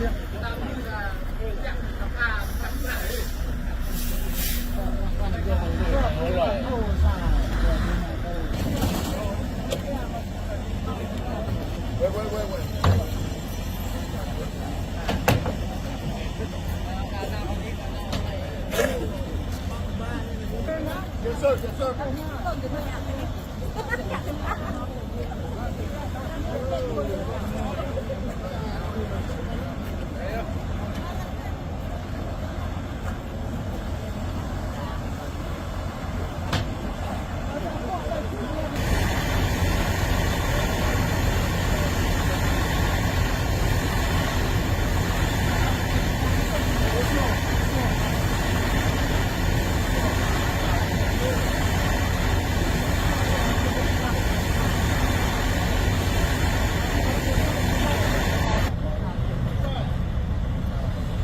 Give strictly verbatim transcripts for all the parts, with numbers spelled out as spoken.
Yes, sir. Yes, sir.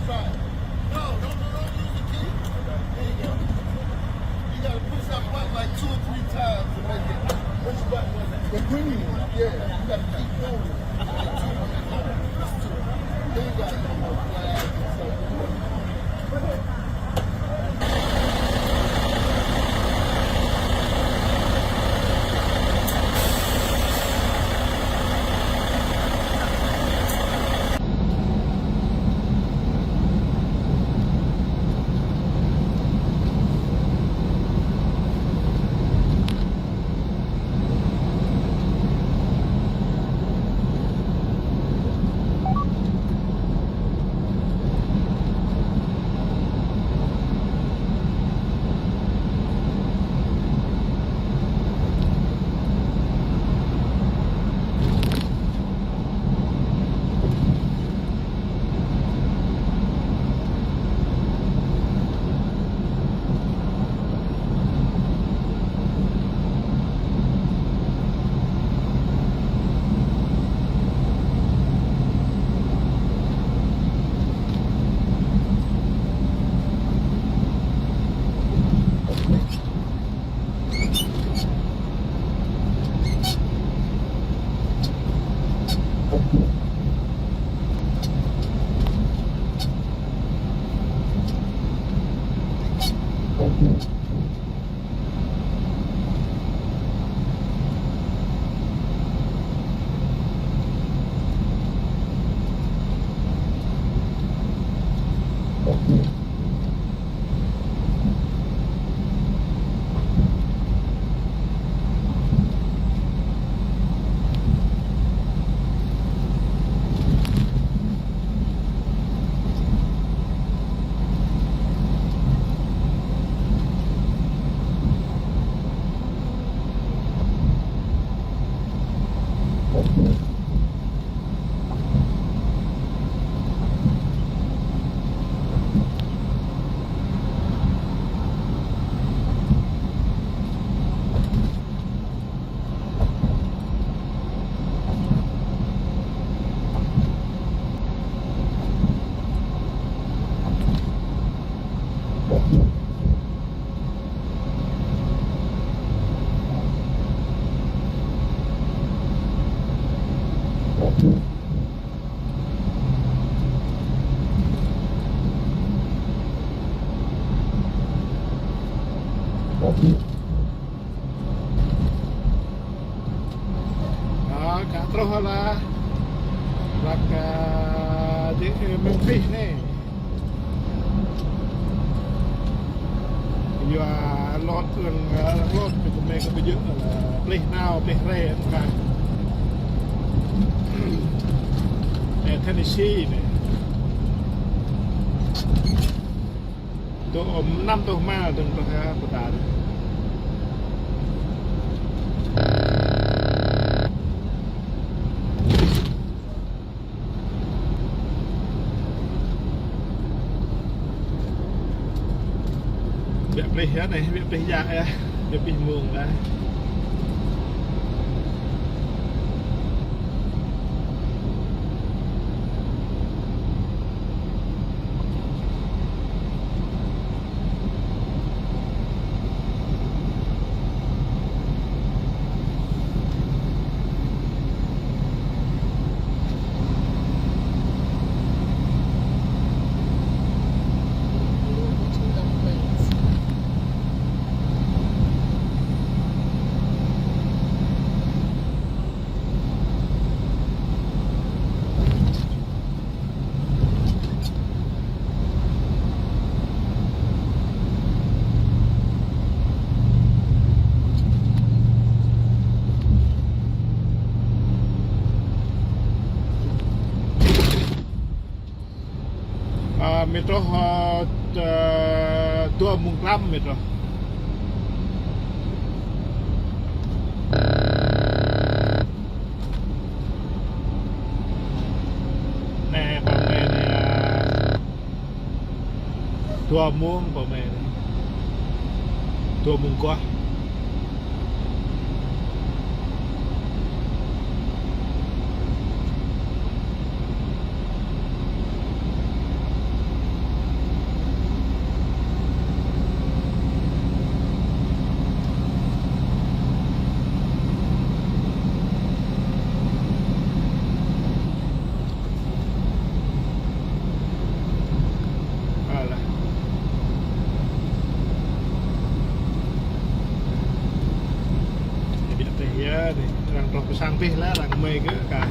Try. No, don't, don't, don't use the key. There you go. You gotta push that button like two or three times to make it. Which button was it? The green one. Yeah, you gotta keep going. Like two or three times. That's two. Then you gotta go more fast and stuff. Ơ, kơ truh lah. Lah kơ dih, ơ, Memphis anai. Yua lŏn ưn, ơ, lŏn kơ tơmĕ kơ ƀu djơ̆, ơ, plih nao, plih rai, ơ, kơ. Ơ, Tennessee anai. Tơ̆, ơ, năm tơ̆ hma dơ̆ng tơ̆ ha pơtah. Biă plih yơh anai, biă plih yă yơh, biă plih mông yơh. Mơi truh, ơ, tơ-, dua mông klăm mơi truh. Anai pơ mơi anai, ơ, dua mông pơ mơi anai. Dua mông kuah. Alah. Jadi, tơ yơh, anai, arăng truh pơ sang pih lah, arăng mơi kơ kah.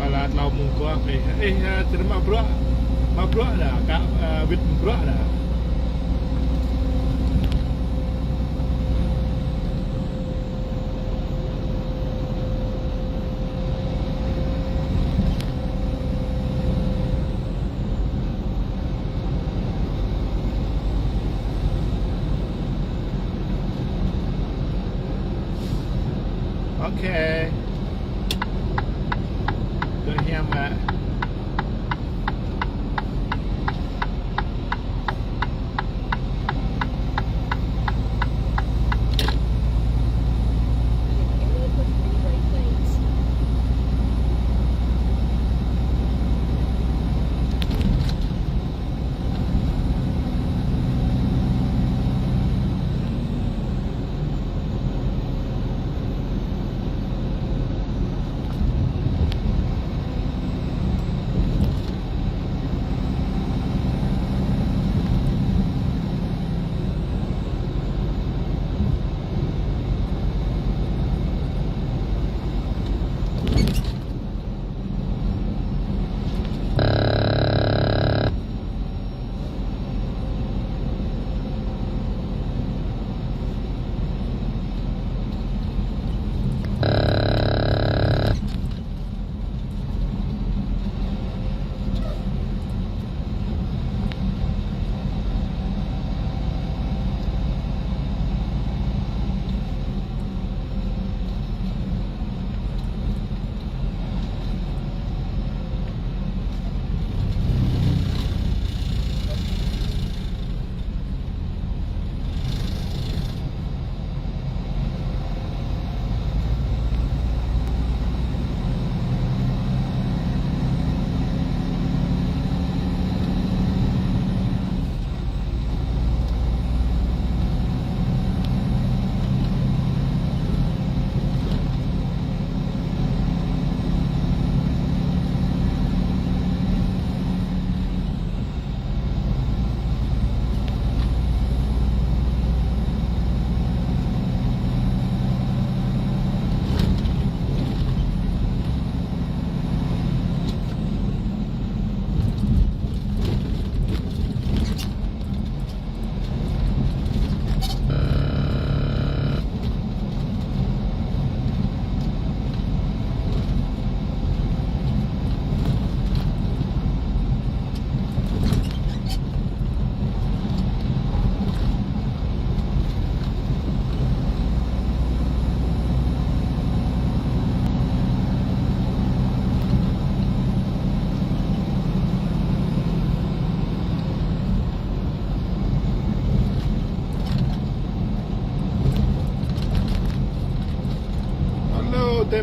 Pala tlâo mông kuah, ơ, ơ, ơ, čơrơ̆m mă bruă. Mă bruă đa, kơ, ơ, wĭt mă bruă đa. Ok. Tui hiam mă.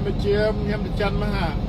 Mơčem hiam tơčan mơ̆ hă?